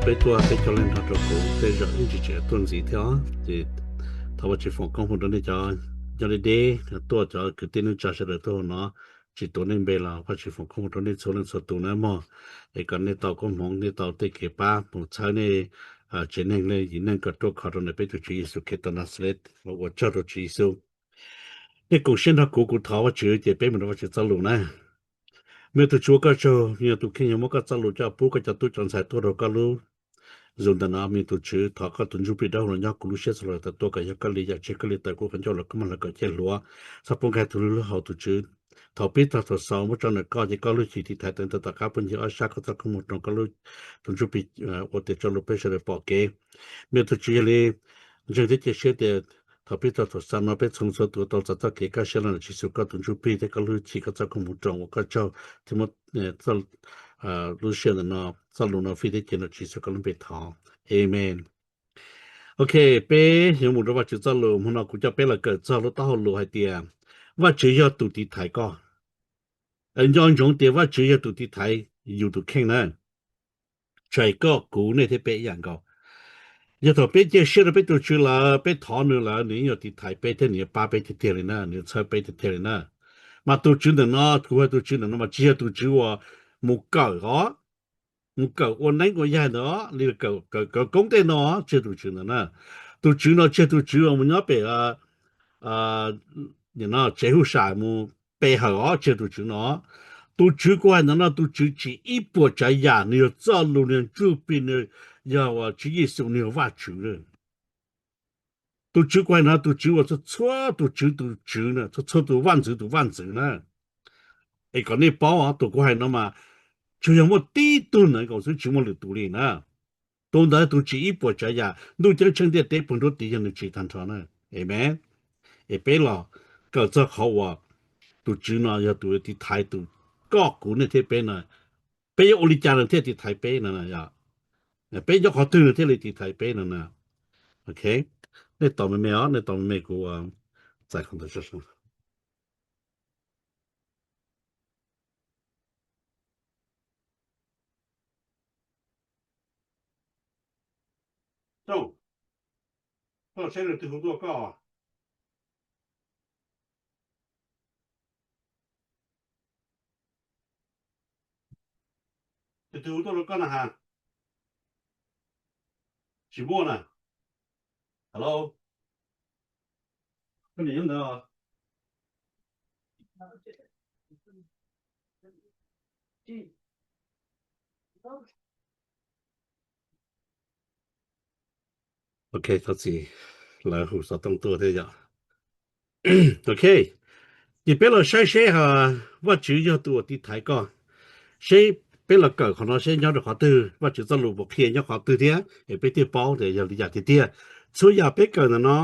Peb tuaj peb cov leej nrog rau kuv tej zaum ib ntsis tseem tuaj ntxiv thiab os. Ces thov Vajtswv foom koob hmoov rau nej cov nyob deb deb tuaj, cov kwv tij neej tsa sawv daws tuaj hauv no, tsis tuav nej npe los Vajtswv foom koob hmoov rau nej txhua leej txhua tus na mog. Es kom nej tau koob hmoov, nej tau tej kev pab mus txhawb nej tsev neeg, nej yim neej kom ruaj khov rau ntawm peb tus Tswv Yexus Khetos Naxales los ua tsaug rau Tswv Yexus. Nej koom siab nrog kuv, kuv thov Vajtswv ces peb mus rau Vajtswv txoj lus na. Me tus Tswv, ua koj tsaug, yog tus kheej yog muab koj txoj lus coj pub koj cov tub cov ntxhais tuaj rau koj lub zos ntawm no. Me tus Tswv, thov koj tus Ntsuj Plig Dawb Huv los nyob kuv lub siab txog lawm tas tuaj, kom yog koj li yam tseg koj li tawm kuv qhov ncauj los koj mag los kom ceg hluav txhob poob nqaij tus lub hauv tus Tswv. Thaum pib txog thaum xaus muab tso ntawm koj ces koj lub hwj chim tiv thaiv tawm ntawm tom qab puag ncig ob sab koj txoj koob hmoov roos koj lub, tus Ntsuj Plig ua tias tso lus peb sawv daws pom kev. Me tus Tswv, yog li ntseeg thiab cia siab tias thaum pib txog thaum xaus no peb txhua txhua tus tau txais txoj kev kaj siab los ntawm Tswv Yexus koj tus Ntsuj Plig thiab koj lub hwj chim koj txoj koob hmoov roos, ua koj tsaug thiab muab lub sij hawm ntawm no, txoj lus no fij thiab ceg ntawm Tswv Yexus koj lub npe thov. Amen. Ok, peb yuav mus rau Vajtswv txoj lus. Hmo no kuv coj peb los kawm txog lub taub hau lus hais tias Vajtswv yog tus tiv thaiv koj. Nco ntsoov tias Vajtswv yog tus tiv thaiv yus tus kheej na. Tshais koj kuv nej thiab peb ib yam nkaus. Yog thaum peb cia siab rau peb tus Tswv lawm, peb thov nws lawm, nws yeej yuav tiv thaiv peb thiab nws yuav pab peb tiag tiag li na, nws yuav txhawb peb tiag tiag li na. Mas tus Tswv ntawm no, kuv hais tus Tswv ntawm no mas tsis yog tus Tswv uas mus kawm os, mus kawm ua neeb ua yaig ntawd li kawm koob tej no, tsis yog tus Tswv ntawd na. Tus Tswv no tsis yog tus Tswv uas mus nyob pem tsev huj sam mus pe hawm os, tsis yog tus Tswv no. Tus Tswv kuv hais ntawd no tus Tswv tsim ib puas tsav yam, nws yog txoj lus, nws yog Ntsuj Plig, nws yog Tswv Yexus, nws yog Vajtswv. Tus Tswv kuv hais no tus Tswv uas txhua txhua tus tswv tus tswv na, txhua txhua tus vaj ntxwv tus vaj ntxwv na. Es kom nej paub os, tus kuv hais no mas tsuas yog muaj tib tug ntawd nkaus xwb, tsis muaj lwm tus li na. Tus ntawd tus tsim ib puas tsav yam, ntuj ceeb tsheej ntiaj teb puag nruab tiv yog nws tsim tag nrho na. Amen. Es peb los kawm txog qhov uas tus Tswv no yog tus tiv thaiv tus, koj kuv nej thiab peb no. Peb yuav ua li cas nws thiaj tiv thaiv peb no? Peb nyob qhov twg nws thiaj li tiv thaiv peb no na? Ok, nej tau me me os, nej tau me me kuv txais qhov ntawd. Koj saib nws twg hu tuaj koj. Tus twg hu tuaj rau koj na has? Tsis muaj na. Hello. Koj niam nyob ntawd. Ok, thov txim, lawv hu xov tooj tuaj thiab yom. Ok, ces peb los saib seb Vajtswv yog tus uas tiv thaiv koj. Seb peb los kawm qhov no seb nyob rau qhov twg, Vajtswv txoj lus puas qhia nyob qhov twg thiab es peb thiaj paub tias yog li cas tiag tiag. Txhua yam peb kawm ntawm no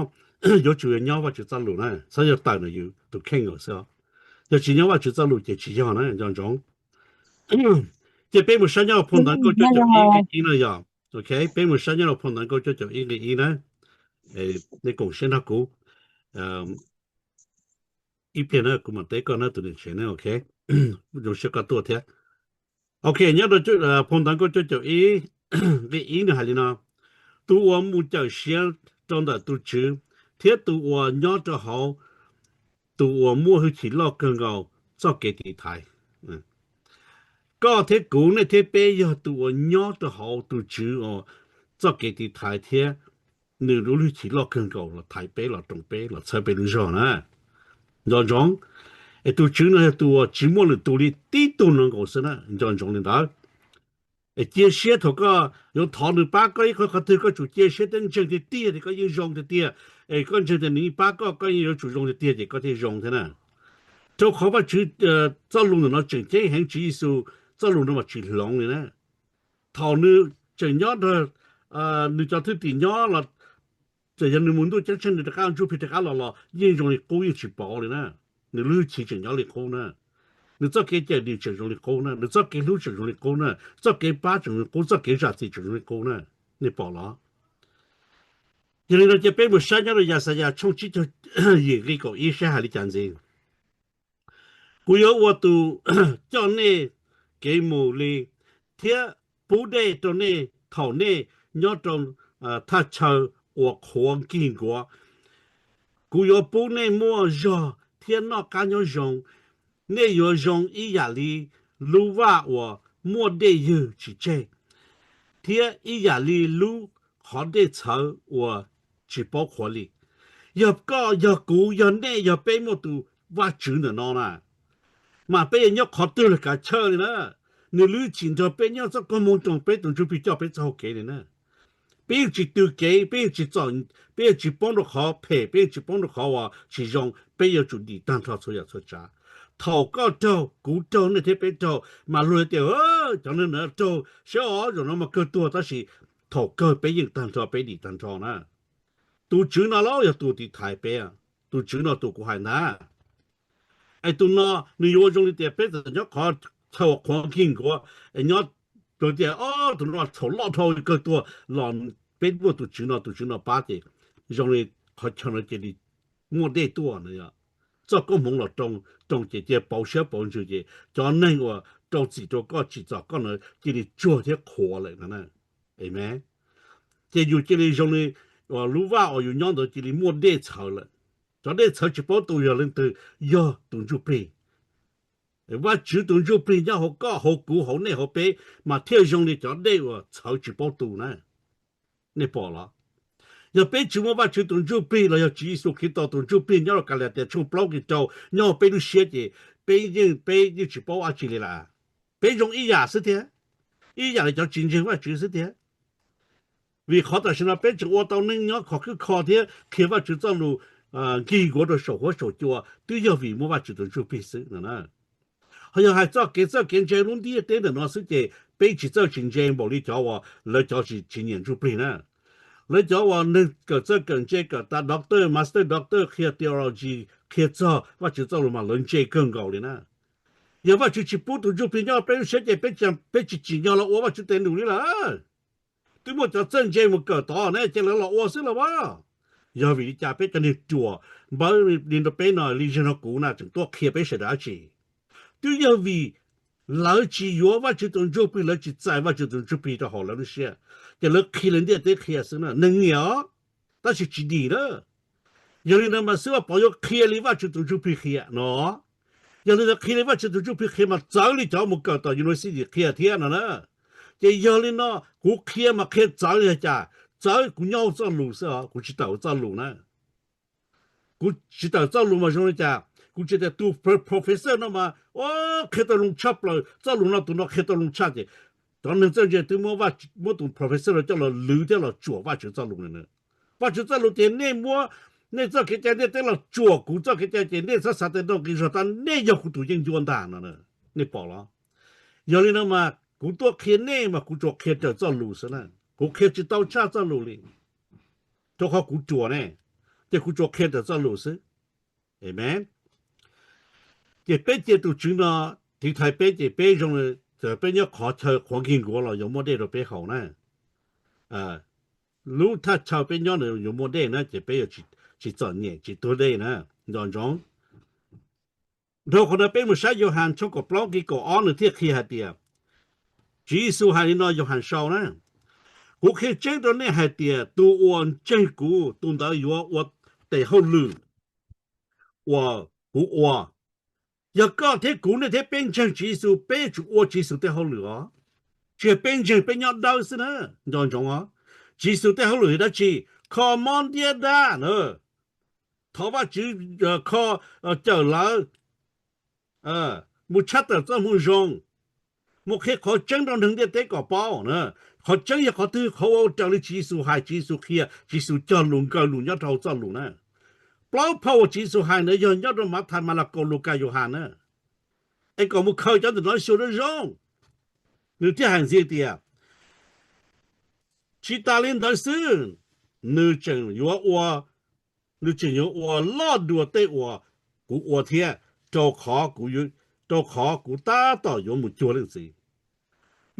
yuav tsum yog nyob Vajtswv txoj lus na, txhob yog tawm ntawm yus tus kheej nkaus xwb. Yog tsis nyob Vajtswv txoj lus ces tsis yog na, nco ntsoov. Ces peb mus saib nyob phau Ntawv Nkauj cuaj caum ib nqe ib na yom. Ok, peb mus saib nyob phau Ntawv Nkauj cuaj caum ib nqe ib na. Nej koom siab nrog kuv ib pliag na, kuv mam teb koj na tus niam tsev na, ok. Zoo siab koj tuaj thiab. Ok, nyob rau phau Ntawv Nkauj cuaj caum ib nqe ib nws hais li no: Tus uas mus cawm siav rau ntawm tus Tswv, thiab tus uas nyob rau hauv tus uas muaj hwj chim loj kawg nkaus txoj kev tiv thaiv. Koj thiab kuv, nej thiab peb yog tus uas nyob rau hauv tus Tswv txoj kev tiv thaiv thiab nws lub hwj chim loj kawg nkaus los thaiv peb, los roos peb, los txhawb peb lub zog na. Nco ntsoov, es tus Tswv no yog tus uas tsis muaj lwm tus li, tib tug no nkaus xwb na, nco ntsoov li ntawd. Es cia siab thaum koj yuav thov nws pab koj ib qho qhov twg, koj tsum cia siab thiab ntseeg tiag tiag tias koj yeej zoo tiag tiag. Es koj ntseeg tias nws yeej pab koj, koj yeej yuav tsum zoo tiag tiag ces koj thiaj zoo thiab na. Rau qhov Vajtswv txoj lus ntawm no tseem ceeb heev, Tswv Yexus txoj lus no mas tsis hloov li na. Thaum nws tseem nyob nrog nws cov thwj tim nyob los, txawm yog nws mus ntuj ceeb tsheej nws rov qab ntsuj plig rov qab los los yeej zoo li qub, yeej tsis pauv li na. Nws lub hwj chim tseem nyob li qub na. Nws txoj kev cawm dim tseem zoo li qub na, nws txoj kev hlub tseem zoo li qub na, txoj kev pab tseem zoo li qub, txoj kev zam txim tseem zoo li qub na. Nej pom los? Yog li no ces peb mus saib nyob rau Yaxayas tshooj tsib caug yim nqe kaum ib saib hais li cas ntxiv. Kuv yuav ua tus coj nej kev mus li, thiab pub dej rau nej thaum nej nyob rau thaj chaw uas qhuav nkig nkuav, kuv yuav pub nej muaj zog thiab noj qab nyob zoo. Nej yuav zoo ib yam li lub vaj uas muaj dej ywg tsis tseg, thiab ib yam li lub qhov dej txhawv uas tsis paub qhuav li. Yog koj, yog kuv, yog nej, yog peb muaj tus Vajtswv ntawm no na, mas peb yuav nyob qhov twg los kav chawj li na. Nws lub txim nrog peb nyob, txoj koob hmoov nrog peb, tus Ntsuj Plig coj peb txoj hau kev li na. Peb yeej tsis tws kev, peb yeej tsis txom, peb yeej tsis poob rau qhov phem, peb yeej tsis poob rau qhov uas tsis zoo, peb yuav tsum dim tag nrho txhua yam txhua tsav. Thaum koj raug, kuv raug, nej thiab peb raug, mas luag tias cov neeg ntawd raug siab os, zaum no mas kawg tuag, tab sis thaum kawg peb yeej tag nrho, peb dim tag nrho na. Tus Tswv no los yog tus tiv thaiv peb, tus Tswv no tus kuv hais ntag. Es tus no nws yuav ua zoo li tias peb txawm nyob qhov chaw uas qhuav nkig nkuav, es nyob tias o, tus no txhaum loj dhau kawg tuag los, peb muaj tus Tswv no, tus Tswv no pab ces zoo li qhov chaw no cia li muaj dej tuaj no. Txoj koob hmoov los roos ces cia pauv siab pauv ntsws ces cov neeg uas rau txim rau koj tsim txom koj na cia li tsuag thiab qhuav lawm no. Amen. Ces yus cia li zoo li lub vaj uas yus nyob ntawd cia li muaj dej txhawv lawm. Cov dej txhawv tsis paub tu yog leej twg, yog tus Ntsuj Plig. Vajtswv tus Ntsuj Plig nyob hauv koj, hauv kuv, hauv nej, hauv peb, mas thiaj zoo li cov dej uas txhawv tsis paub tu na. Nej pom los? Yog peb tsis muaj Vajtswv tus Ntsuj Plig los yog Tswv Yexus Khetos tus Ntsuj Plig nyob rau Kalatias tshooj plaub nqe rau nyob hauv peb lub siab ces peb yeej, peb yeej tsis paub dab tsi li lawm. Peb zoo ib yam xwb thiab, ib yam li cov tsis ntseeg Vajtswv xwb thiab. Vim qhov tam sim no peb tseem ua tau neej nyob khov khwb kho thiab qhia Vajtswv txoj lus nkig nkuav rau saum huab saum cua twb yog vim muaj Vajtswv tus Ntsuj Plig xwb no. Ho yog hais txoj kev txawj kev ntse lub ntiaj teb ntawm no xwb ces peb tsis txawj tsis ntse npaum li cov uas lawv cov tsis nyiam Ntsuj Plig na. Lawv cov uas neeg kawm txawj kawm ntse, kawm tas doctor, master doctor, qhia theology, qhia txog Vajtswv txoj lus mas lawv ntse kawg nkaus li na. Yog Vajtswv tsis pub tus Ntsuj Plig nyob peb lub siab ces peb tsis tsim nyog los ua Vajtswv tes num li lawm. Twb muaj cov txawj ntse mus kawm tod ne ces lawv los ua xwb los as. Yog vim li cas peb cov neeg ruam npawb li rau peb no, li yog no kuv na tseem tuaj qhia peb sawv daws dab tsi? Twb yog vim lawv tsis yuav Vajtswv tus Ntsuj Plig, lawv tsis txais Vajtswv tus Ntsuj Plig rau hauv lawv lub siab, ces lawv qhia li ntiaj teb qhia xwb na, neeg nyiam os, tab sis tsis dim na. Yog li ntawd mas xib hwb Vaj Pov yuav qhia li Vajtswv tus Ntsuj Plig qhia no. Yog li ntawd qhia li Vajtswv tus Ntsuj Plig qhia mas txawv li cov mus kawm tom university qhia thiab no na. Ces yog li no kuv qhia mas qhia txawv li cas? Txawv kuv nyob hauv txoj lus xwb os, kuv tsis tawm hauv txoj lus na. Kuv tsis tawm txoj lus mas zoo li cas? Kuv tsis tias tus professor no mas qhia tau zoo tshaj plaws, txoj lus no tus no qhia tau zoo tshaj ces cov neeg txawj ntse twb muab tus professor no coj los lwv thiab los tsuam Vajtswv txoj lus na. Vajtswv txoj lus tias nej muab nej txoj kev cai ntiaj teb los tsuam kuv txoj kev cai ces nej txhob xav tias nrauj nqi zog, tab nej yog kuv tus yeeb ncuab ntag no. Nej pom los? Yog li no mas kuv tuaj qhia nej mas kuv tsuas qhia raws txoj lus xwb na. Kuv qhia tsis tau tshaj txoj lus li, rau qhov kuv ruam ne, ces kuv tsuas qhia raws txoj lus xwb. Amen. Ces peb cia tus Tswv no tiv thaiv peb ces peb zoo, peb nyob qhov chaw qhuav nkig nkuav los yuav muaj dej rau peb haus na. Lub thaj chaw peb nyob yuav muaj dej na, ces peb yuav tsis txom nyem tsis tuag dej na. Nco ntsoov. Dhau qhov no peb mus saib Yauhas tshooj kaum plaub nqe kaum ob nws thiaj qhia hais tias, Tswv Yexus hais li no, Yauhas sau na, kuv qhia tseeb rau nej hais tias tus uas ntseeg kuv tus ntawd yuav ua tes hauj lwm uas kuv ua. Yog koj thiab kuv, nej thiab peb ntseeg Tswv Yexus, peb yuav tsum ua Tswv Yexus tej hauj lwm os. Tsis yog peb ntseeg peb nyob dawb xwb na. Nco ntsoov os, Tswv Yexus tej hauj lwm yog dab tsi? Kho mob ntiab dab na, thov Vajtswv kho, cawm lawv mus tshaj tawm txoj moo zoo, mus qhia qhov tseeb rau neeg ntiaj teb kom paub na. Qhov tseeb yog qhov twg? Qhov ua raws li Tswv Yexus hais, Tswv Yexus qhia, Tswv Yexus cog lus nkaws lus nyob rau hauv txoj lus na. Plaub phau uas Tswv Yexus hais ntawd yog nyob rau Mathais, Malakaus, Lukas, Yauhas na. Es kom mus khaws cov ntawm no xyuas zoo zoo. Nws thiaj hais ntxiv tias, tsis tas li ntawd xwb, nws tseem yuav ua, nws tseem yuav ua loj dua tej uas kuv ua thiab, rau qhov kuv, rau qhov kuv tab tom yuav mus cuag Leej Txiv.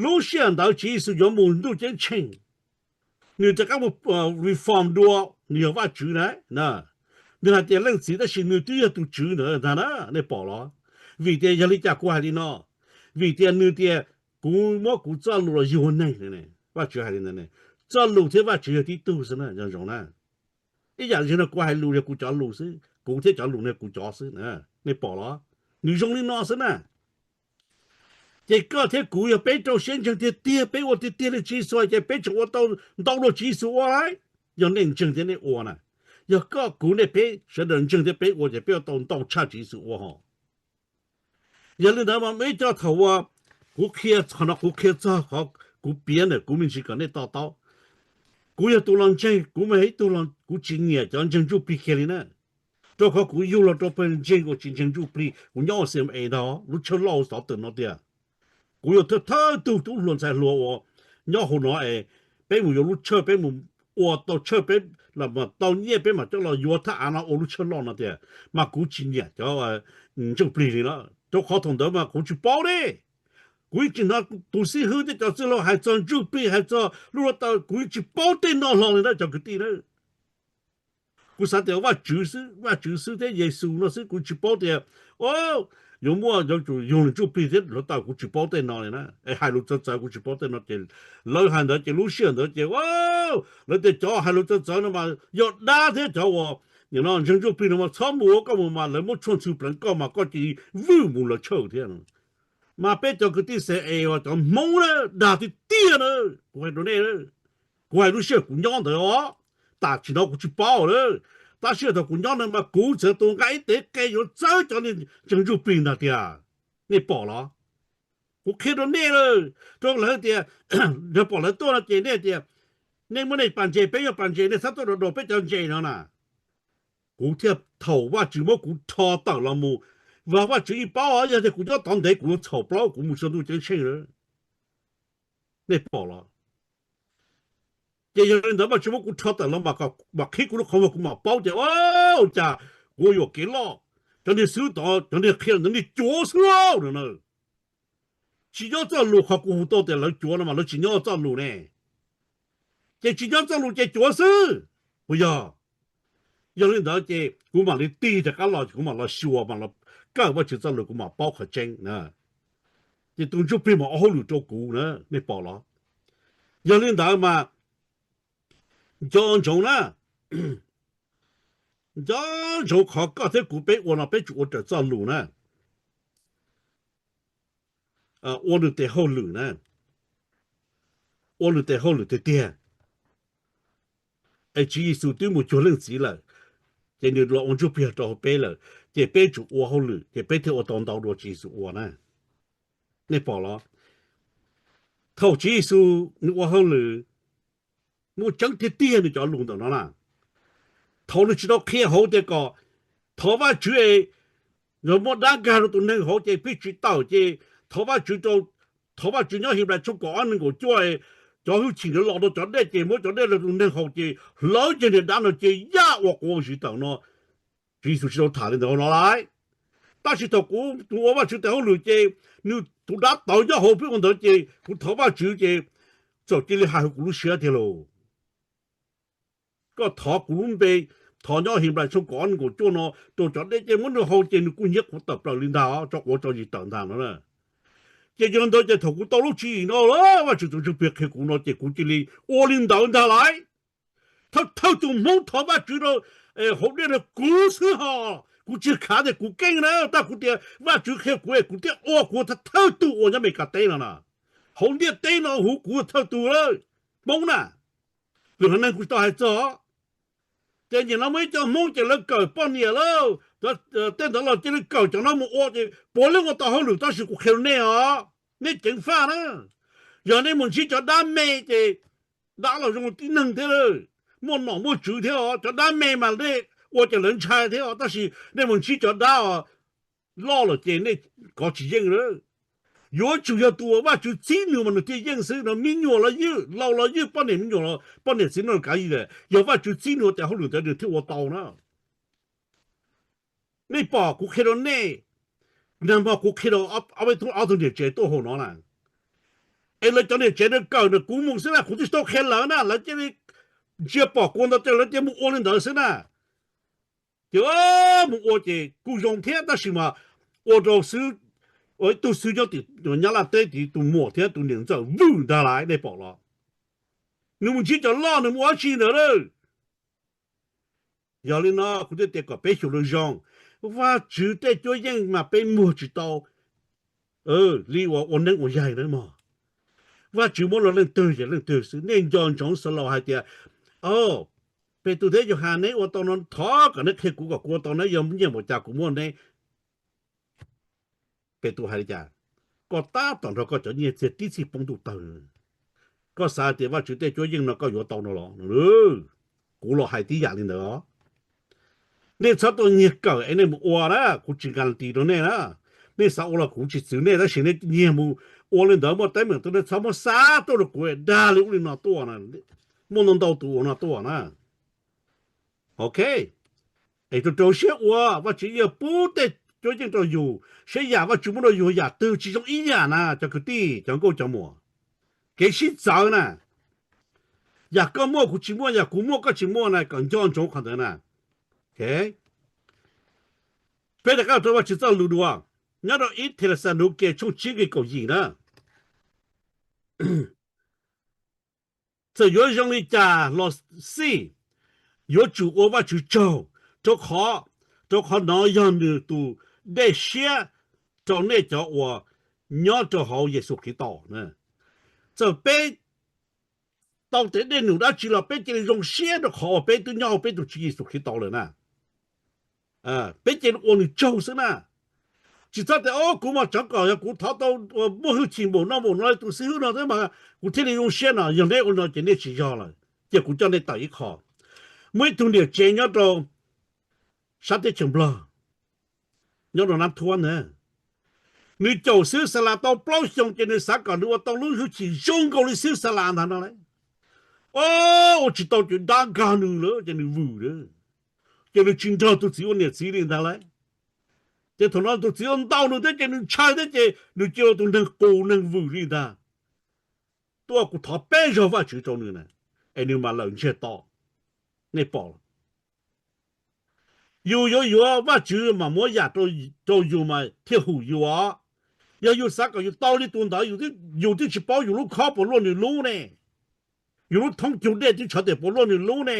Lub sij hawm ntawd Tswv Yexus yuav mus ntuj ceeb tsheej, nws rov qab mus reform dua, nws yog Vajtswv na. Nws hais tias Leej Txiv tab sis nws twb yog tus Tswv ntawd ntag na, nej pom los? Vim tias, yog li cas kuv hais li no? Vim tias nws tias, kuv muab kuv txoj lus los yug ua neeg. Vajtswv hais li ntawd ne. Txoj lus thiab Vajtswv yog tib tug xwb na, nco ntsoov na. Ib yam li no kuv hais lus yog kuv cov lus xwb, kuv thiab cov lus no yog kuv cov xwb na. Nej pom los? Nws zoo li no xwb na. Ces koj thiab kuv yog peb rau siab ntseeg tiag tiag, peb ua tiag tiag li Tswv Yexus, ces peb tseem ua tau ntau dua Tswv Yexus ua lauj. Yog nej ntseeg thiab nej ua na, yog koj kuv nej peb sawv daws ntseeg thiab peb ua ces peb ua tau ntau tshaj Tswv Yexus ua hos. Yog li ntawd mas muaj ib co thaum uas kuv qhia qhov no, kuv qhia txog qhov kuv piav ntawm kuv me ntsis kom nej to taub. Kuv yog tus los ntseeg, kuv mas ib tug los kuv tsis nyiam cov ntseeg ntsuj plig kiag li na. Rau qhov kuv yug los rau pawg ntseeg uas tsis ntseeg ntsuj plig, kuv nyob ua C M A ntag, lub tshawj loj xov tawm no tiag. Kuv yog thawj thawj tug tub hluas ntxhais hluas uas nyob hauv no es peb mus yuav lub tshawj, peb mus ua tau tshawj, peb los tau nyiaj peb mam coj los yuav thaj av no ua lub tshawj loj no tiag. Mas kuv tsis nyiam cov ntsuj plig li na. Rau qhov thaum ntawd mas kuv tsis paub ne. Kuv yeej tsis hnov tus xib hwb thiab cov txwj laug hais txog ntsuj plig, hais txog lub hluav taws, kuv yeej tsis paub tej no hlo li na cov kwv tij na. Kuv xav tias Vajtswv xwb, Vajtswv xwb thiab Yexus no xwb, kuv tsis paub tias, o, yuav muaj, yuav tsum yug ntsuj plig thiab hluav taws, kuv tsis paub tej no li na. Es hais lus txawv txawv kuv tsis paub tej no ces lawv hais ntawd ces lub sij hawm ntawd ces, o, lawv tias cov hais lus txawv txawv no mas yog dab thiab cov uas nim no ntseeg ntsuj plig no mas txhob mus ua koj mus mas lawv muab tshuaj ntxhw pleev koj mas koj cia li vwm mus lawv tshawj thiab. Mas peb cov kwv tij C M A uas cov Hmoob na, dag tiag tiag na, kuv hais rau nej, kuv hais lub sij hawm kuv nyob ntawd os, tam sim no kuv tsis paub lawm, tab sis thaum kuv nyob ntawd mas kuv txawm tus nqa ib tes qe yuav txawb cov niag ntseeg ntsuj plig ntag tiag. Nej pom los? Kuv qhia rau nej lawm, rau lawv tias, yog pom lawv tuaj no ces nej tias, nej muab nej pas ntses, peb yuav pas ntses, nej txhob tuaj dau dau peb cov ntses no na. Kuv thiaj, thaum Vajtswv muab kuv rho tawm los mus, vag Vajtswv ib paub, yog tias kuv nyob tod ntev kuv yuav txhaum plaub, kuv mus saum ntuj ceeb tsheej lawm. Nej pom los? Ces yog li ntawd Vajtswv muab kuv rho tawm los mas qhib kuv lub qhov muag kuv mam paub tias, ua cas kuv yuam kev loj. Cov niag xwb tod, cov niag qhia ntawd niag cuav xwb no na. Tsis nyob txoj lus, qhov kuv hu tau tias lawv cuav no mas lawv tsis nyob txoj lus ne. Ces tsis nyob txoj lus ces cuav xwb, puas yog? Yog li ntawd ces kuv mam li tig rov qab los, kuv mam los xyuas, mam los kawm Vajtswv txoj lus kuv mam paub qhov tseeb na. Ces tus ntsuj plig mam ua hauj lwm rau kuv na, nej pom los? Yog li ntawd mas nco ntsoov na, nco ntsoov qhov koj thiab kuv peb ua no peb tsum ua raws txoj lus na. Ua nws tes hauj lwm na, ua nws tes hauj lwm tiag tiag. Es Tswv Yexus twb mus cuag leej txiv lawm, ces nws los ua ntsuj plig rau hauv peb lawm, ces peb tsum ua hauj lwm ces peb thiaj ua tau ntau dua Tswv Yexus ua na. Nej pom los? Thaum Tswv Yexus nws ua hauj lwm, muaj tseeb tiag tiag nws cov lus ntawm no na. Thaum nws tsis tau qhia hauv tias kom thov Vajtswv es yog muaj dab nkag rau tus neeg hauv ces pheej tsis tawm ces thov Vajtswv rau, thov Vajtswv nyob Henplais tshooj kaum ob nees nkaum cuaj, cov hwj chim ntawd los rau cov dej ces muab cov dej rau tus neeg haus ces hlawv ceg niag dab no ces yaj ua quav ua ziv tawm no. Tswv Yexus tsis tau tham li ntawd no lauj. Tab sis thaum kuv tus ua Vajtswv tes hauj lwm ces nws tus dab tawv nyob hauv peb ua ntawd ces kuv thov Vajtswv ces txawm cia li hais hauv kuv lub siab tiag lauj. Koj thov kuv lub npe, thov nyob Henplais tshooj kaum ob nees nkaum cuaj no rau cov dej ces muab nws haus ces nws kuj nyiab quav tawm plaws li ntag, tso quav tso ziv tawm ntag no. Ces yog li ntawd ces thaum kuv tau lub tswv yim no, Vajtswv tus ntsuj plig qhia kuv no ces kuv cia li ua li ntawd ntag lauj. Thawj thawj tus Hmoob thov Vajtswv rau hauv dej no kuv xwb hos, kuv tsis khav tias kuv keej na, tab kuv tias Vajtswv qhia kuv es kuv thiaj ua, kuv thawj thawj tug ua nyob Meskas teb no na. Hauv ntiaj teb no huv kuv thawj tug lawm, Hmoob na. Lwm haiv neeg kuv tsis tau hais txog. Ces nim no muaj ib co Hmoob ces lawv kawm poj niam lawm, tej ntawd los cia li kawm cov no mus ua ces puav leej ua tau hauj lwm tab sis kuv qhia rau nej os, nej ceev faj na. Yog nej mus ntsib cov dab me ces dab los zoo tib neeg thiab, muaj nom muaj tswv thiab os. Cov dab me mas nej ua ces lawv ntshai thiab os, tab sis nej mus ntsib cov dab os loj lawm ces nej kov tsis yeej lawm. Yuav tsum yog tus uas Vajtswv txib nws mas nws thiaj yeej xwb no. Me nyuam los ywj, laus los ywj, poj niam me nyuam los poj niam txiv neej kav liam, yog Vajtswv txib nws ua tes hauj lwm ntawd nws thiaj ua tau na. Nej pom kuv qhia rau nej, nag hmo kuv qhia rau ob peb tug, ob tug niam tsev tuaj hauv no na. Es lawv cov niam tsev no kawm ntawm kuv mus xwb na, kuv twb tsis tau qhia lawv na, lawv cia li ntsia pom kuv ntawd ces lawv cia li mus ua li ntawd xwb na. Ces mus ua ces kuj zoo thiab tab sis mas ua rau xwb, ua ib tug xwb nyob tim Nyab Laj teb tid tus muam thiab tus niam ntxawm vwm ntag lauj, nej pom los? Nws mus ntsib cov loj nws mus ua tsi ntawd lawm. Yog li no kuv thiaj tias kom peb xyuas lus zoo. Vajtswv tej cuab yeej mas peb muag tsis tau li uas ua neeb ua yaig na mog. Vajtswv muab rau leej twg ces leej twg xwb. Nej nco ntsoov xa laus hais tias, o, Petus thiab Yauhas neb ua tau no, thov kom neb qhia kuv kom kuv ua tau, neb yog nyiaj npaum cas kuv muab neb. Petus hais li cas? Koj tab tom nrog koj cov nyiaj txiag tib txhij poob ntuj tawg. Koj xav tias Vajtswv tej cuab yeej no koj yuav tau no los? Kuv los hais tib yam li ntawd os. Nej txhob tuaj nyiag kawm es nej mus ua na, kuv tsis guarantee rau nej na. Nej xav ua los kuv tsis txwv nej, tab sis nej nyiag mus ua li ntawd muaj teeb meem tuaj, nej txhob muab xa tuaj rau kuv dag li ub li no tuaj na. Muaj ntau ntau tus ua no tuaj na. Ok, es rau rau siab ua, Vajtswv yuav pub tej cuab yeej rau yus, saib yam Vajtswv muab rau yus yam twg tsis zoo ib yam na cov kwv tij cov nkauj cov muam. Kev sib txawv na, yam koj muaj kuv tsis muaj, yam kuv muaj koj tsis muaj na, kom nco ntsoov qhov ntawd na. Peb rov qab rau Vajtswv txoj lus dua, nyob rau ib Thexalaunikes tshooj tsib nqe kaum yim na. Txawm yuav zoo li cas los xij, yuav tsum ua Vajtswv tsaug, rau qhov, rau qhov nov yog nws tus dej siab rau nej cov uas nyob rau hauv Yexus Khetos. Txawm peb tau tes dej num dab tsi los peb cia li zoo siab rau qhov uas peb twb nyob hauv peb tus Tswv Yexus Khetos lawm na. Peb cia li ua nws tsaug xwb na. Tsis txhob tias, o, kuv mas tsov kom yog kuv thov tau muaj hwj chim npaum no npaum no li tus xib hwb no thiab mas kuv thiaj li zoo siab no. Yog nej ua no ces nej tsis yog lawm. Cia kuv coj nej tawm ib qho. Muaj ib tug niam tsev nyob rau sab teb chaws Nplog, nyob rau Nab Thuab ntag. Nws caum xib hwb Xa Las tau plaub xyoos ces nws xav kom nws ua tau lub hwj chim zoo nkaus li xib hwb Xa Las ntag no lauj. O, ua tsis tau ces dab nkag nws lawm ces nws vwm lawm. Ces nws tsis nrog tus txiv ua niam txiv li ntag lauj. Ces thaum no tus txiv ua ntaus nws thiab ces nws ntshai thiab ces nws cia ua tus neeg qus neeg vwm li ntag. Tuaj kuv thov peb zaug Vajtswv rau nws na, es nws mam lawm ntsiag to. Nej pom, yus yuav yuav Vajtswv mas muab yam rau yus mas thiaj hum yus os. Yog yus xav kom yus tau li tus ntawd, yus twb tsis paub yus lub khob puas luaj nws lub ne, yus lub thoob cug dej twb tshuav tes puas luaj nws lub ne,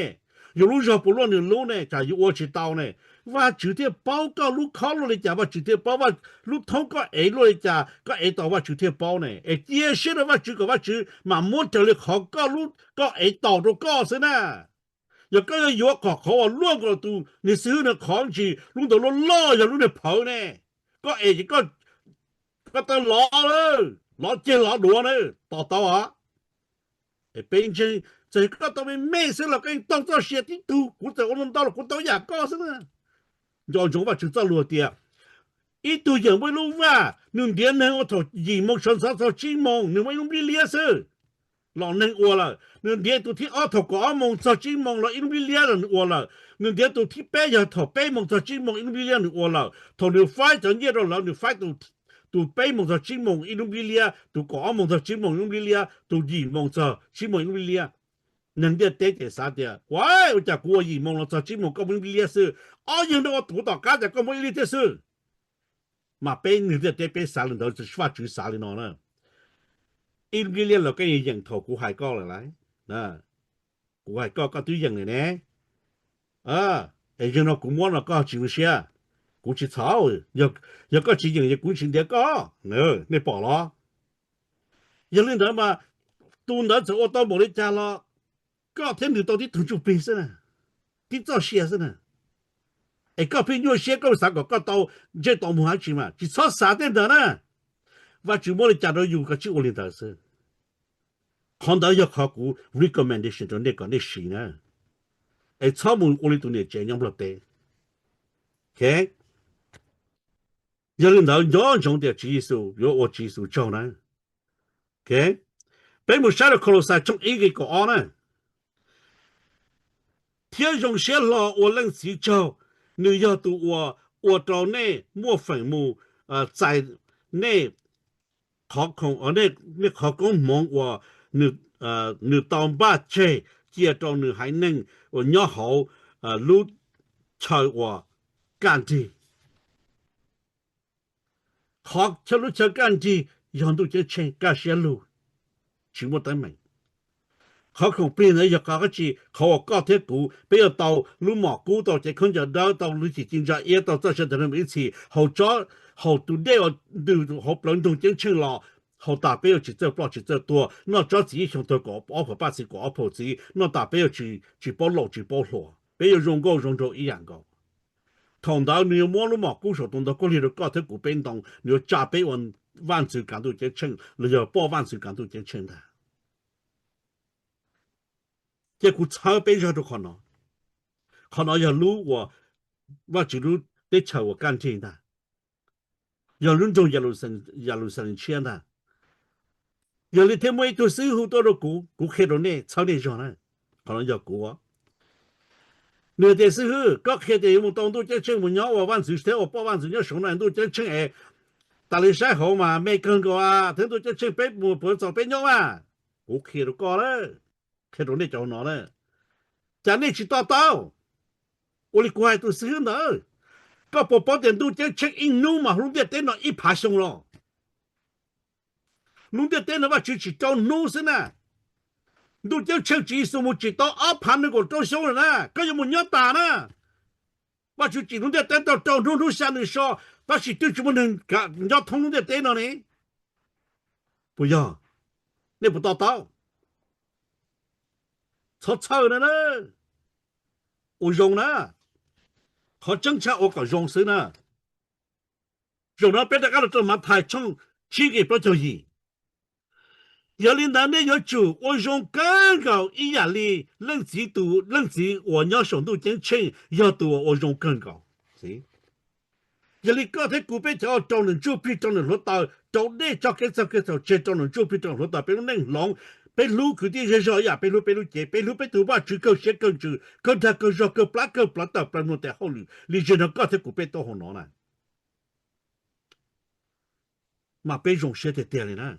yus lub zog puas luaj nws lub ne, tsam yus ua tsis tau ne. Vajtswv thiaj paub koj lub khob luaj li cas, Vajtswv thiaj paub lub thoob koj ev luaj li cas, koj ev tau Vajtswv thiaj paub ne. Es cia siab rau Vajtswv kom Vajtswv mam muab raws li qhov koj lub, koj ev tau rau koj xwb na. Yog koj yuav yuav kom qhov uas luaj nkaus tus niag xib hwb no qhov ntsis, lub ntawd loj loj yog lub niag phawv ne, koj ev ces koj tau lov, lov ceg lov duav na, tos tau os. Peb ntseeg, txawm koj tau me me xwb los koj yeej tau txoj sia tib tug, kuv txawm ua ntau los kuv tau yam koj xwb na. Nco ntsoov Vajtswv txoj lus tias, ib tug yawm muaj ib lub vaj, nws ntiav neeg ua thaum yim moo sawv ntxov txog tsib moo, nws muaj ib lub nplib liab xwb. Los neeg ua lawm, nws ntiav tus thib ob thaum kaum ob moo txog tsib moo los ib lub nplib liab los nws ua lawm. Nws ntiav tus thib peb yog thaum peb moo txog tsib moo ib lub nplib liab nws ua lawm. Thaum nws faib cov nyiaj rau lawv, nws faib tus peb moo txog tsib moo ib lub nplib liab, tus kaum ob moo txog tsib moo ib lub nplib liab, tus yim moo txog tsib moo ib lub nplib liab. Neeg ntiaj teb ces xav tias, ua, ua cas kuv ua yim moo los txog tsib moo koj muaj ib lub nplib liab xwb, ob yawg no ua tuv tom qab cas koj muaj ib lub liab thiab xwb. Mas peb neeg ntiaj teb peb xav li ntawd, Vajtswv xav li no na. Ib lub nplib liab los koj yeej yeem thaum kuv hais koj lawm lauj. Kuv hais koj, koj twb yeem lawm ne. Es yawg no kuv muab no koj tsis zoo siab, kuv tsis txhaum, yog koj tsis yeem ces kuv tsis ntiav koj. Nej pom los? Yog li ntawd mas tus ntawd txawm ua tau npaum li cas los koj thiab nws tau tib tug ntsuj plig xwb na, tib txoj sia xwb na. Es koj pheej nyuaj siab koj xav kom koj tau ntsej tau muag dab tsi mas tsis txhob xav tej ntawd na. Vajtswv muab li cas rau yus koj tsij ua li ntawd xwb. Qhov ntawd yog qhov kuv recommendation rau nej kom nej siv na. Es txhob mus ua li tus niam tsev nyob Nplog teb. Yog li ntawd nco ntsoov tias Tswv Yexus yuav ua Tswv Yexus tsaug na. Peb mus saib rau Kaulauxais tshooj ib nqe kaum ob na. Thiab zoo siab hlo ua Leej Txiv tsaug, nws yog tus uas ua rau nej muaj feem mus txais nej qhov, nej qhov koob hmoov uas nws tau npaj tseg cia rau nws haiv neeg uas nyob hauv lub chaw uas kaj nrig. Qhov chaw, lub chaw kaj nrig yog ntuj ceeb tsheej kaj siab lug, tsis muaj teeb meem. Qhov khoom plig ntawd yog qhov dab tsi? Qhov uas koj thiab kuv peb yuav tau lub mom kub, tau cev khaub ncaws dawb, tau lub cim ci ntsa iab, tau txoj sia tag nrho ib txhis, haus tsob, haus tus dej uas ntws hauv plawv nroog ceeb tsheej los, haus tas peb yuav tsis txawj ploj tsis txawj tuag, noj tsob txiv ib xyoos tuag kaum ob phaum paj txiv kaum ob phaum txiv, noj tas peb yuav tsis paub laum tsis paub hluas, peb yuav zoo nkauj zoo nraug ib yam nkaus. Thaum ntawd nws yuav muab lub mom kub saum tus ntoo khaub lig rau koj thiab kuv peb ntoo, nws yuav tsa peb ua vaj ntxwv kav ntuj ceeb tsheej los yog poj vaj ntxwv kav ntuj ceeb tsheej ntag. Ces kuv txhawb peb zog rau qhov no. Qhov no yog lub uas Vajtswv lub teb chaws uas kaj nrig ntag, yog lub nroog Yeluxalees tshiab ntag. Yog li thiaj muaj ib tug xib hwb hu tuaj rau kuv, kuv qhia rau nej, txhawb nej zog na. Qhov no yog kuv. Nws tias, xib hwb, koj qhia tias yuav mus tau ntuj ceeb tsheej mus nyob ua vaj ntxwv thiab ua poj vaj ntxwv nyob saum no, ntuj ceeb tsheej es tas li saib hauv mas me kawg nkaus, thiab ntuj ceeb tsheej peb mus puas txaus peb nyob mas. Kuv qhia rau koj lawm, qhia rau nej cov hauv no lawm, cas nej tsis to taub? Ua li kuv hais tus xib hwb ntawd, koj puas paub tias ntuj ceeb tsheej ib hnub mas lub ntiaj teb no ib phav xyoo los? Lub ntiaj teb no Vajtswv tsim rau hnub xwb na. Ntuj ceeb tsheej Tswv Yexus mus tsim tau ob phav nees nkaum rau xyoo lawm na, koj yuav mus nyob tas na. Vajtswv tsim lub ntiaj teb tau rau hnub, hnub xya nws so, tab sis twb tsis muaj neeg nyob thoob lub ntiaj teb no ne. Puas yog? Nej puas to taub? Txhob txhawj na, ua zoo na. Qhov tseeb tshaj ua kom zoo xwb na. Zaum no peb rov qab los rau Mathais tshooj tsib nqe plaub caug yim. Yog li ntawd nej yuav tsum ua zoo kawg nkaus ib yam li leej txiv tus, leej txiv uas nyob saum ntuj ceeb tsheej yog tus uas ua zoo kawg nkaus. Yog li koj thiab kuv peb cov rau nws ntsuj plig rau nws hluav taws, rau dej tso kev txhaum kev txhaum tseg rau nws ntsuj plig rau hluav taws peb lub neej hloov, peb hlub kwv tij zej zog ib yam peb hlub peb lub cev, peb hlub peb tus Vajtswv kawg siab kawg ntsws, kawg dag kawg zog, kawg plab kawg plawv, tawm plaws mus tes hauj lwm li zej no koj thiab kuv peb tau hauv no na. Mas peb zoo siab tiag tiag li na.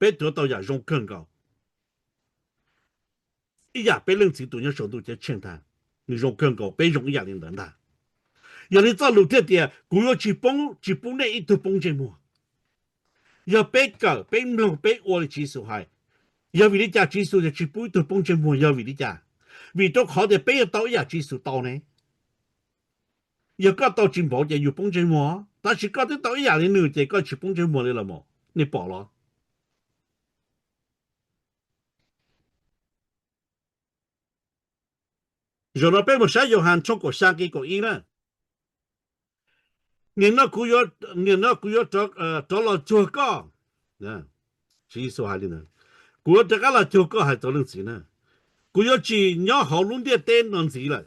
Peb tuav tau yam zoo kawg nkaus ib yam peb leej txiv tus nyob saum ntuj ceeb tsheej ntag. Nws zoo kawg nkaus, peb zoo ib yam li ntawd ntag. Yog li txoj lus thiaj tias, kuv yuav tsis poob, tsis pub nej ib tug poob ntsej muag. Yog peb kawm, peb mloog, peb ua li Tswv Yexus hais, yog vim li cas Tswv Yexus tias tsis pub ib tug poob ntsej muag? Yog vim li cas? Vim rau qhov tias peb yuav tau ib yam Tswv Yexus tau ne. Yog koj tau tsis npaum ces yus poob ntsej muag, tab sis koj twb tau ib yam li nws ces koj tsis poob ntsej muag li los mas. Nej pom los? Zaum no peb mus saib Yauhas tshooj kaum xya nqe kaum ib na. Nim no kuv yuav, nim no kuv yuav rov los cuag koj. Tswv Yexus hais li ntawd, kuv yuav rov qab los cuag koj, hais rau leej txiv na. Kuv yuav tsis nyob hauv lub ntiaj teb no ntxiv lawm.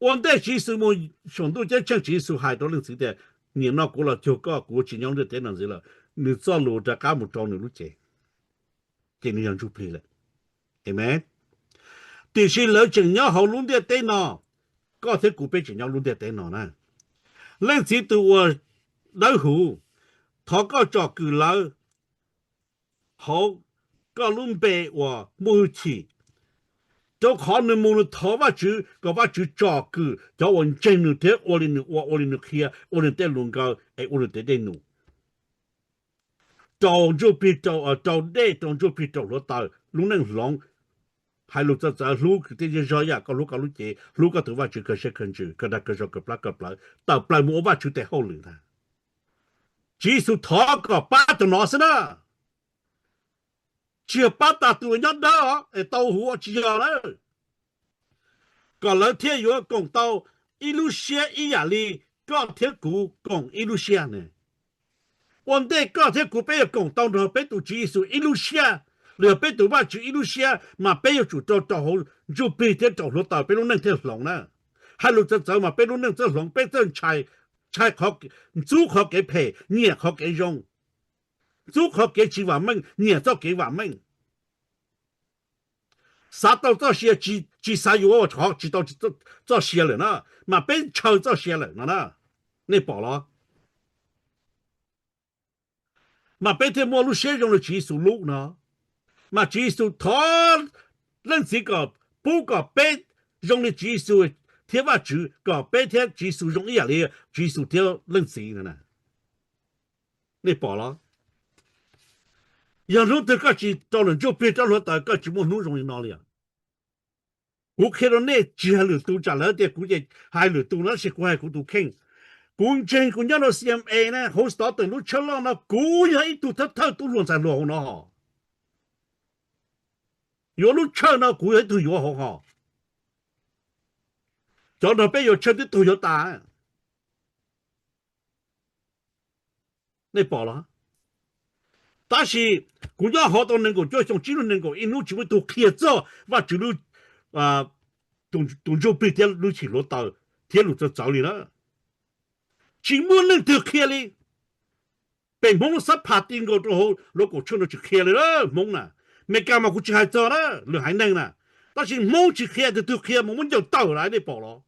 Ua ntej Tswv Yexus mus saum ntuj ceeb tsheej, Tswv Yexus hais rau leej txiv tias, nim no kuv los cuag koj, kuv yuav tsis nyob lub ntiaj teb no ntxiv lawm. Nws txoj lus rov qab mus rau nws lub cev, ces nws yog ntsuj plig lawm. Amen. Tiam sis lawv tseem nyob hauv lub ntiaj teb no, koj thiab kuv peb tseem nyob lub ntiaj teb no na. Leej txiv tus uas dawb huv, thov koj tsom kwm lawv hauv koj lub npe uas muaj hwj chim, rau qhov nws mus nws thov Vajtswv kom Vajtswv tsom kwm cov uas ntseeg nws thiab ua li nws ua, ua li nws qhia, ua nws tej lus nkawd es ua nws tej dej num, rau ntsuj plig, rau dej, rau ntsuj plig, rau hluav taws, lub neej hloov. Hais lus txawv txawv, hlub kwv tij zej zog ib yam koj hlub koj lub cev, hlub koj tus Vajtswv kawg siab kawg ntsws, kawg dag kawg zog, kawg plab kawg plawv, tawm plaws mus ua Vajtswv tes hauj lwm ntag. Tswv Yexus thov kom pab cov no xwb na. Tsis yog pab tas tus nyob dawb os es tau huv, tsis yog lawm. Kom lawv thiaj yuav koom tau ib lub siab ib yam li koj thiab kuv koom ib lub siab ne. Ua ntej koj thiab kuv peb yuav koom tau nrog peb tus Tswv Yexus ib lub siab, los yog peb tus Vajtswv ib lub siab, mas peb yuav tsum rau rau hauv ntsuj plig thiab rau hluav taws peb lub neej thiaj hloov na. Hais lus txawv txawv mas peb lub neej txawj hloov, peb txawj ntshai, ntshai qhov, ntxub qhov kev phem, nyiam qhov kev zoo, ntxub qhov kev tsis vam meej, nyiam txoj kev vam meej. Xav tau txoj sia, tsis xav yuav qhov tsis tau txoj sia lawm na, mas peb ntshaw txoj sia lawm no na. Nej pom los? Mas peb thiaj muaj lub siab zoo li Tswv Yexus lub no. Mas Tswv Yexus thov Leej Txiv kom pub kom peb zoo li Tswv Yexus thiab Vajtswv, kom peb thiab Tswv Yexus zoo ib yam li Tswv Yexus thiab Leej Txiv no. Nej pom los? Yog hnub twg koj tsis rau lwm ntsuj plig rau hluav taws, koj tsis muaj hnub zoo li no li os. Kuv qhia rau nej tsis hais lwm tus, tsam lawv tias kuv ces hais lwm tus no, tab sis kuv hais kuv tus kheej. Kuv ntseeg kuv nyob rau C M A na, hauv xov tooj lub tshawj loj no, kuv yog ib tug thawj thawj tub hluas ntxhais hluas hauv no hos. Yuav lub tshawj no kuv yog ib tug yuav hauv hos. Cov nrog peb yuav tshawj twb tuag yuav tas. Nej pom los? Tab sis kuv nyob hauv tau nees nkaum cuaj xyoo, tsib lub nees nkaum ib hnub tsis muaj ib tug qhia txog Vajtswv lub, tus ntsuj plig thiab lub chim hluav taws thiab lus txawv txawv li na. Tsis muaj leej twg qhia li. Pem Hmoob lub xab phas ti nkaus rau hauv lub kaum tshuaj no tsis qhia li na Hmoob na. Meskas mas kuv tsis hais txog na, lwm haiv neeg na. Tab sis Hmoob tsis qhia, tus twg qhia mas muab ncaws tawm lawm, nej pom los?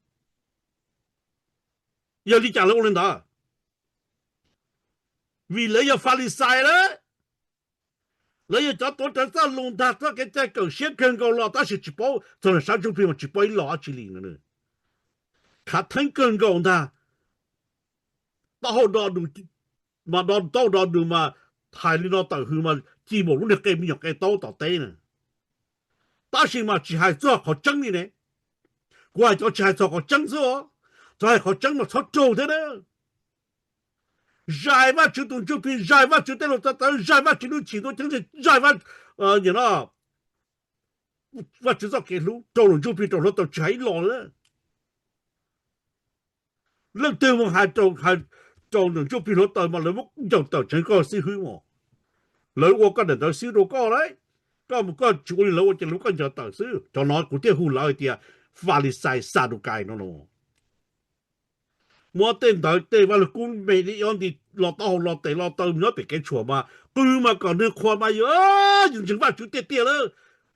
Yog li cas lawv ua li ntawd? Vim lawv yog Falixais lawm. Lawv yog cov tuav rawv txoj lus ntag, txoj kev cai kawm siab kawg nkaus los tab sis tsis paub txog lawv sab ntsuj plig mas tsis paub ib los dab tsi li no. Khav theeb kawg nkaus ntag. Taub hau do dus, mas do taub hau do dus mas hais li no tawm hws mas ci npaum lub niag qe me nyuam qe taub tom teb na. Tab sis mas tsis hais txog qhov tseeb li ne. Kuv hais cov tsis hais txog qhov tseeb xwb os. Cov hais qhov tseeb mas txhob raug thiab na. Zais Vajtswv tus ntsuj plig, zais Vajtswv tej lus txawv txawv, zais Vajtswv lub chim ntuj ceeb tsheej, zais Vaj, no, Vajtswv txoj kev hlub rau lwm ntsuj plig rau hluav taws tsis hais ib los li. Leej twg mus hais rau, hais rau lwm ntsuj plig hluav taws mas lawv muab ncaws tawm tseev koj xib hwb mas. Lawv ua koj daim ntawv xib hwb rau koj lauj. Koj mus koj tsis ua li lawv ua ces lawv muab koj ncaws tawm xwb. Cov no kuv thiaj hu lawv hais tias Falixais Xadukais no no. Muab tej ntawv tej vaj lug kub me li ob nti los taub hau los tes los taw nyob pem kev tshuam mas qw mas kom nws qhuas mas yus ntseeg Vajtswv tiag tiag lawm.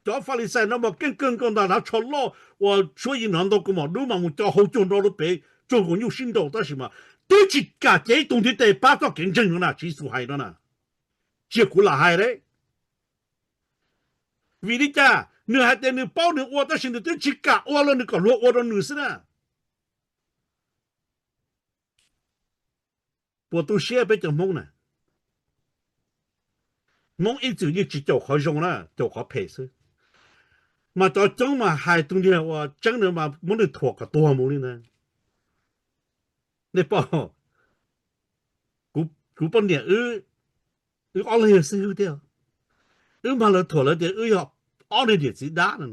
Cov Falixais no mas keej kawg nkaus ntag, hnav tsho loj ua suab yim hnov ntau kaus mom dub mas mus co hau cuag nrau lub pem tsuag nkaus nyuj sib nraus tab sis mas twb tsis kam cev ib tug ntiv tes pab txoj kev ntseeg no na, Tswv Yexus hais no na. Cia kuv lam hais lawm. Vim li cas? Nws hais tias nws paub nws ua tab sis nws twb tsis kam ua los nws kom luag ua rau nws xwb na. Puas tu siab peb cov Hmoob na? Hmoob ib txwm yeej tsis caum qhov zoo na, caum qhov phem xwb. Mas cov coob mas hais tus niag uas tseeb na mas muab nws thuam kom tuag mus li ntag. Nej pom, kuv poj niam wb, wb ob leeg yog xib hwb thiab. Wb mas lawv thuam lawv tias wb yog ob niag niam txiv dab no.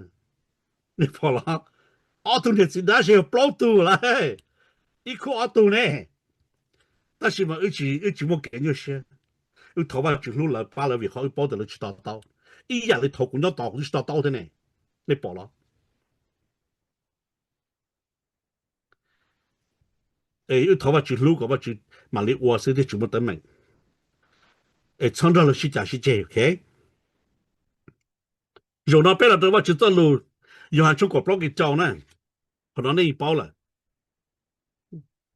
Nej pom los? Ob tug niam txiv dab ces yog plaub tug lawm, ib khub ob tug ne. Tab sis mas wb tsis, wb tsis muaj kev nyuaj siab. Wb thov Vajtswv hlub lawv, pab lawv vim qhov wb paub tias lawv tsis to taub. Ib yam li thaum kuv nyob tos kuv twb tsis to taub thiab ne. Nej pom los? Es wb thov Vajtswv hlub kom Vajtswv mam li ua xwb thiaj tsis muaj teeb meem. Es txhob nrog lawv sib cav sib ceg, ok? Zaum no peb los rau Vajtswv txoj lus, Yauhas tshooj kaum plaub nqe rau na. Qhov no nej yeej paub lawm.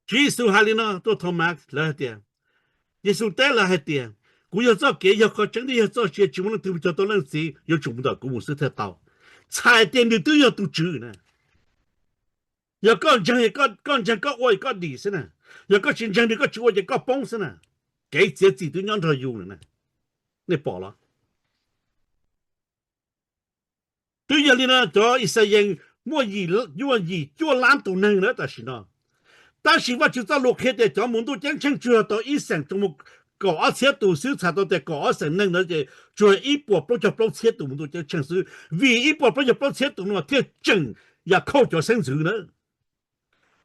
Tswv Yexus hais li no tuaj Thomas, lawv hais tias, Yexus teb lawv hais tias, kuv yog txoj kev, yog qhov tseeb thiab yog txoj sia, tsis muaj leej twg mus cuag tau Leej Txiv, yuav tsum mus ntawm kuv mus xwb thiaj tau. Txhais tias nws twb yog tus Tswv na. Yog koj ntseeg, koj ntseeg koj ua koj dim xwb na. Yog koj tsis ntseeg nws, koj tsis ua ces koj poob xwb na. Kev txiav txim twb nyob nrog yus lawm na. Nej pom los? Twb yog li no cov Yixalayees muaj yim, muaj yim cuaj lab tus neeg na tam sim no. Tab sis Vajtswv txoj lus qhia tias cov mus ntuj ceeb tsheej tsuas yog tau ib xeem tsuas mus kaum ob txhiab tus xwb, txhais tau tias kaum ob xeem neeg ntawd ces tsuas ib puas plaub caug plaub txhiab tus mus ntuj ceeb tsheej xwb, vim ib puas plaub caug plaub txhiab tus no thiaj tseem yam khauj cov xeeb ntxwv na.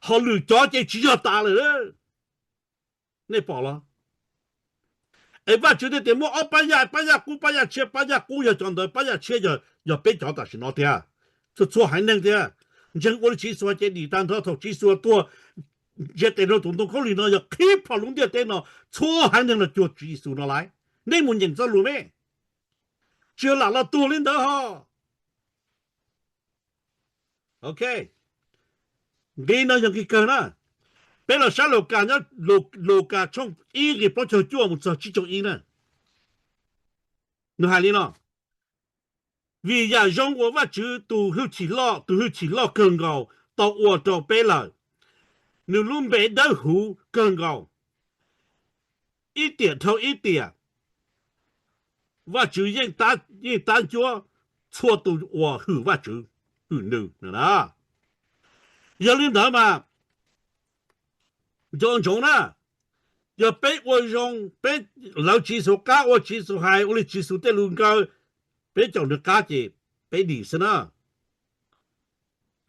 Ho lwm cov ces tsis yog tas lawm. Nej pom los? Es Vajtswv thiaj tias muaj ob pab yaj, pab yaj qub, pab yaj tshiab. Pab yaj qub yog cov ntawd, pab yaj tshiab yog, yog peb cov tam sim no tiag. Txhua, txhua haiv neeg tiag. Ntseeg ua li Tswv Yexus hais ces dim tag nrho. Thaum Tswv Yexus tuag ntsiav tes rau tus ntoo khaub lig no yog qhib plho lub ntiaj teb no, txhua haiv neeg los cuag Tswv Yexus no lawm. Nej mus nyeem txoj lus me. Tsis yog lam los tuag li ntawd ho. Ok, nqe no yog nqe kawg na. Peb los saib Lukas nyob, Lukas tshooj ib nqe plaub caug cuaj mus txog tsib caug ib na. Nws hais li no: Vim yam zoo uas Vajtswv tus hwj chim loj, tus hwj chim loj kawg nkaus tau ua rau peb lawm, nws lub npe dawb huv kawg nkaus, ib tiam dhau ib tiam, Vajtswv yeej tab, yeej tab ncuab txhua tus uas hwm Vajtswv, hwm nws na. Yog li ntawd mas nco ntsoov na, yog peb ua zoo, peb lawv Tswv Yexus qab, ua Tswv Yexus hais, ua li Tswv Yexus tej lus nkawd, peb caum nws qab ces peb dim xwb na.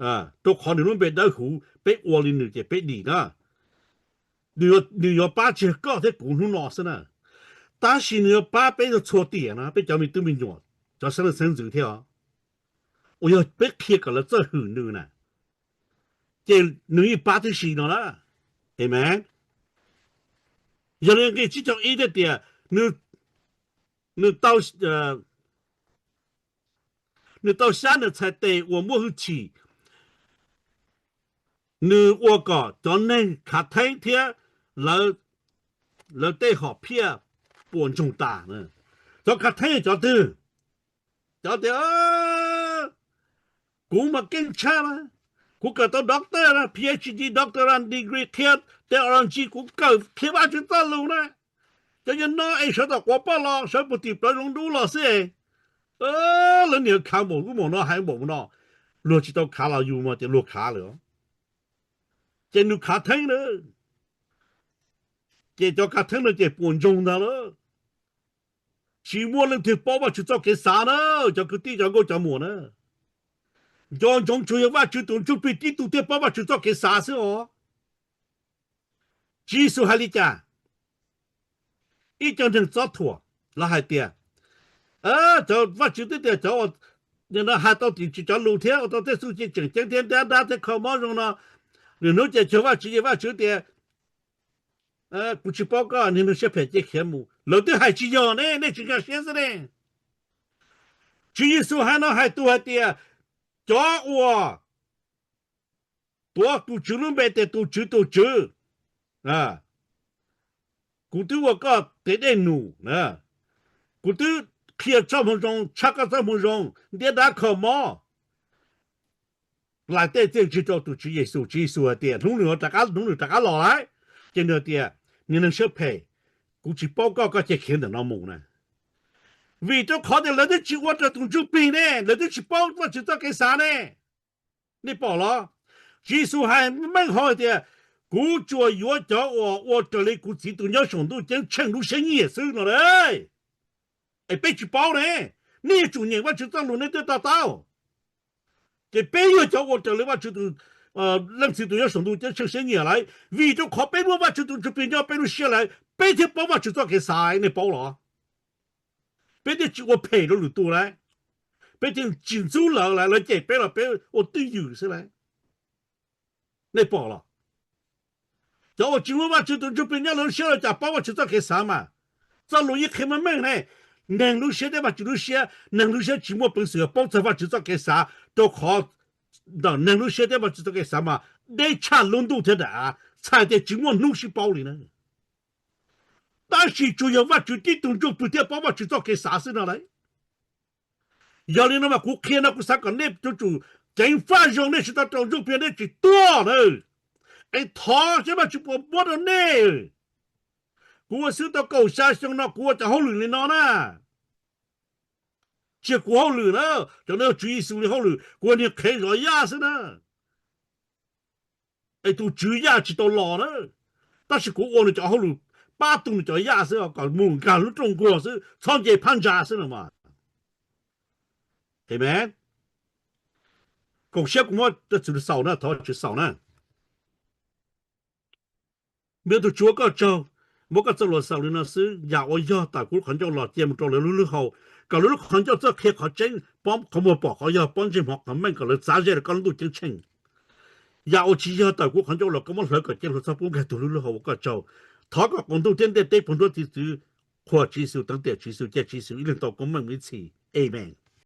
Rau qhov nws lub npe dawb huv, peb ua li nws ces peb dim na. Nws yuav pab tseg koj thiab kuv hnub no xwb na. Tab sis nws yuav pab peb txhua tiam na, peb cov me tub me nyuam, cov xeeb leej xeeb ntxwv thiab os, uas yog peb qhia kom lawv txawj hwm nws na, ces nws yeej pab tib si no na. Amen. Yog li nqe tsib caug ib thiaj tias, nws, nws tau, nws tau xyab nws txhais tes uas muaj hwj chim, nws ua kom cov neeg khav theeb thiab lawv tej hom phiaj puas ntsoog tas. Cov khav theeb yog cov twg? Cov tias, kuv mas keej tshaj na, kuv kawm tau doctor, PhD, doctor degree, qhia theology, kuv kawm qhia Vajtswv txoj lus na. Cov yog no es sawv tom quav poj los, sawv puag tim plawv zoov dub los xwb es, lawv niam khav npaum ub npaum no hais npaum no, luag tsis tau khav los yus mas tias luag khav lawm. Ces nws khav theeb na, ces cov khav theeb no ces puas ntsoog ntag lawm. Tsis muaj leej twg paub Vajtswv txoj kev xav na, cov kwv tij cov nkauj cov muam na. Nco ntsoov tsuas yog Vajtswv tus Ntsuj Plig tib tug thiaj paub Vajtswv txoj kev xav xwb os. Tswv Yexus hais li cas? Ib co neeg txob thuam los hais tias, cov Vajtswv twb tias cov uas hais tau tim tswv cov lus thiab ua tau tej txuj ci tseem ceeb thiab ntiab dab thiab kho mob zoo no, lwm hnub ces cuag Vajtswv ces Vajtswv tias, kuv tsis paub koj, niag neeg siab phem, cia khiav mus. Lawv twb hais tsis yog ne, nej tsis nkag siab xwb ne. Tswv Yexus hais no hais tus hais tias, cov uas tuav tus Tswv lub npe tias tus Tswv, tus Tswv, kuv twb ua koj tes dej num, kuv twb qhia txoj moo zoo, tshaj koj txoj moo zoo, ntiab dab kho mob, lais tej txiaj ntsig rau tus Tswv Yexus. Tswv Yexus hais tias hnub nws rov qab, hnub nws rov qab los lawm, ces nws hais tias, niag neeg siab phem, kuv tsis paub koj, koj cia khiav ntawm no mus na. Vim rau qhov tias lawv twb tsis ua raws tus Ntsuj Plig ne, lawv twb tsis paub Vajtswv txoj kev xav ne. Nej pom los? Tswv Yexus hais meej hauv hais tias, kuv tsuas yuav cov uas ua raws li kuv Txiv tus nyob saum ntuj ceeb tsheej lub siab nyiam xwb no lauj. Es peb tsis paub ne, nej yuav tsum nyeem Vajtswv txoj lus nej thiaj to taub. Ces peb yog cov ua raws li Vajtswv tus, Leej Txiv tus nyob saum ntuj ceeb tsheej siab nyiam lawm, vim rau qhov peb muaj Vajtswv tus Ntsuj Plig nyob peb lub siab lawm, peb thiaj paub Vajtswv txoj kev xav, nej paub los? Peb thiaj tsis ua phem rau lwm tus lawm, peb thiaj tsis ntxub lawv lawm, lawv cem peb los peb ua twj ywm xwb lawm. Nej pom los? Cov uas tsis muaj Vajtswv tus Ntsuj Plig nyob lawv lub siab los cas paub Vajtswv txoj kev xav mas? Txoj lus yeej qhia meej meej ne, neeg lub siab thiab Vajtswv lub siab, neeg lub siab tsis muaj peev xwm paub txog Vajtswv txoj kev xav, rau qhov ntawm neeg lub siab thiab Vajtswv txoj kev xav mas deb tshaj lub ntuj thiab daim av, txhais tias tsis muaj hnub sib paub li na. Tab sis tsuas yog Vajtswv tib tug Ntsuj Plig thiaj paub Vajtswv txoj kev xav xwb no lauj. Yog li no mas kuv qhia no kuv xav kom nej yuav tsum ceev faj zoo, nej tsis tau rau Ntsuj Plig nej tsis tuag na. Es thov seb Vajtswv puas muab rau nej. Kuv ua xib hwb tau kaum xya xyoo no kuv ua cov hauj lwm li no na. Tsis yog kuv hauj lwm na, cov no yog Tswv Yexus li hauj lwm, kuv ua niag qhev zov yaj xwb na. Es tus tswv yaj tsis tau los na, tab sis kuv ua nws cov hauj lwm, pab tu nws cov yaj xwb, kom mus nkag lub rooj nkuaj xwb, txhob nce phab ntsa xwb no mas. Amen. Koom siab kuv muab txwv xaus na, thov Vajtswv xaus na. Npawg tus Tswv ua koj tsaug, muab koj txoj lus xaus li no xwb. Yam uas yog tawm kuv lub qhov ncauj los cia mus rau lawv lub hlwb hau, kom lawv lub qhov ncauj txawj qhia qhov tseeb, paub qhov muag pom qhov yog, paub ntsej hmov qhov meej, kom lawv txav zej rau koj lub ntuj ceeb tsheej. Yam uas tsis yog tawm kuv qhov ncauj los koj muab hlawv kom ceeb, hluas txhob pub nkag tug lub hlwb hau, ua koj tsaug. Thov kom qaum ntuj thiab ntiaj teb puag nruab txiv txwv qhuas Tswv Yexus, teev tiam Tswv Yexus, cia Tswv Yexus ib leeg tau koob meej mus ib txhis. Amen.